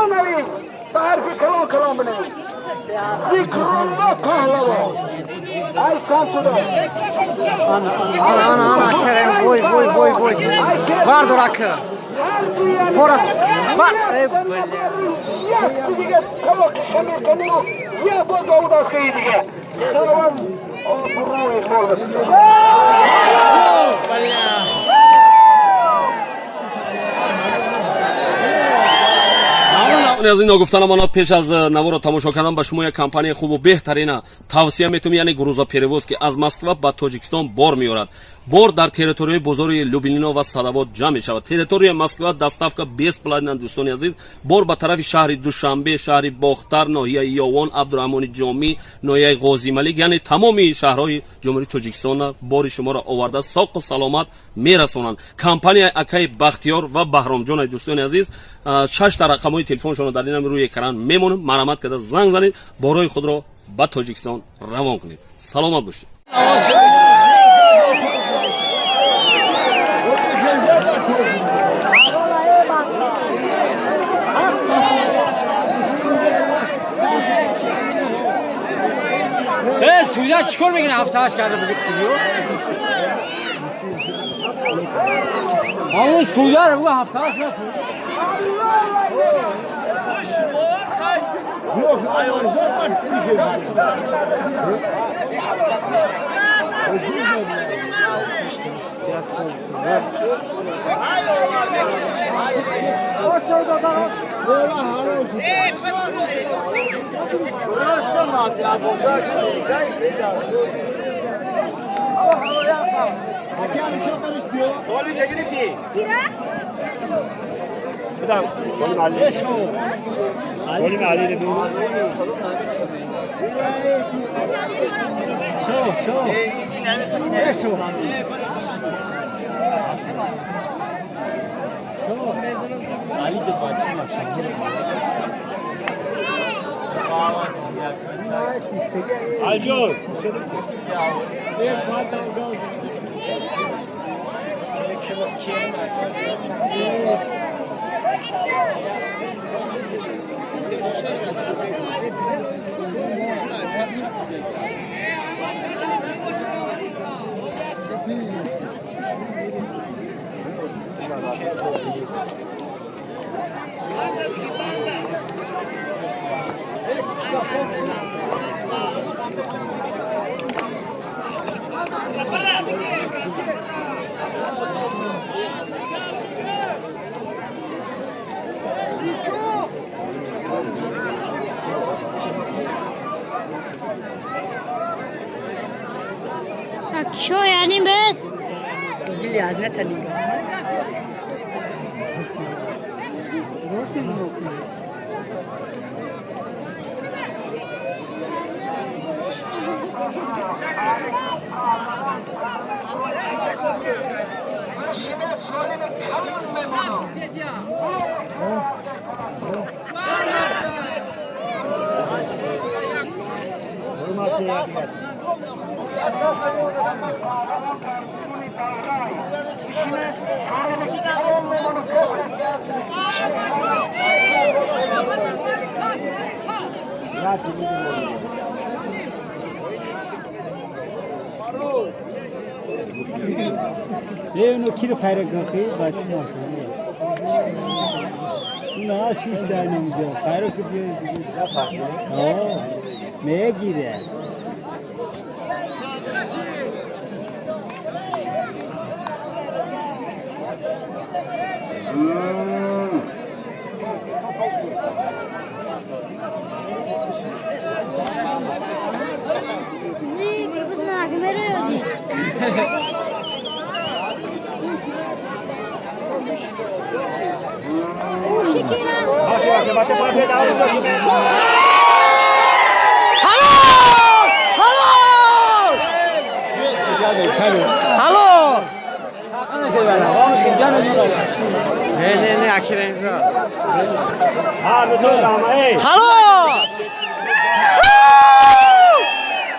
بنویس به حرف کلام کلام بنویس. ذکرالله پهلوان ای سمت. Ana ana ana Kerem, voy voy voy voy. Vardır akı. Poras. Var. یک دیگه کلاق خمیر کنی و یه با داود از که دیگه خداوند آبروی خورد. Аз ин ногуфта намонад, пеш аз наворо тамошо кардан ба шумо як компанияи хубу беҳтарина тавсия метавонем, яъне грузоперевозки. Аз Москва ба Тоҷикистон бор меорад. Бор дар территорияи бозори Люблино ва Садовод ҷамъ мешавад. Территорияи Москва доставка бесплатна. Дӯстони азиз, бор ба тарафи шаҳри Душанбе, шаҳри Бохтар, ноҳияи Ёвон, Абдураҳмони Ҷомӣ, ноҳияи Ғозималик, яъне тамоми шаҳрҳои Ҷумҳурии Тоҷикистона бори шуморо оварда, соқу саломат мерасонанд. Компанияи акаи Бахтиёр ва Баҳромҷонаи. Дӯстони азиз, шашта рақамҳои телефоншонро дар инам рӯи экран мемонем. Марҳамат карда занг занед, борҳои худро ба Тоҷикистон равон кунед. Саломат бошед. Суя чикор мекунӣ? 7-8 карда бугӯ студио. Ҳамон суя бугӯ, 7-8 накун. Шо яъни бес? Гили аз наталига. Рост мегӯ. Левно киро хайра гахи бачи ма. На шиш дар намҷа хайра ки биё. Мегире. Зи гурбуз на камера. Halol! Не, не, не, акира инҷа. Ҳало!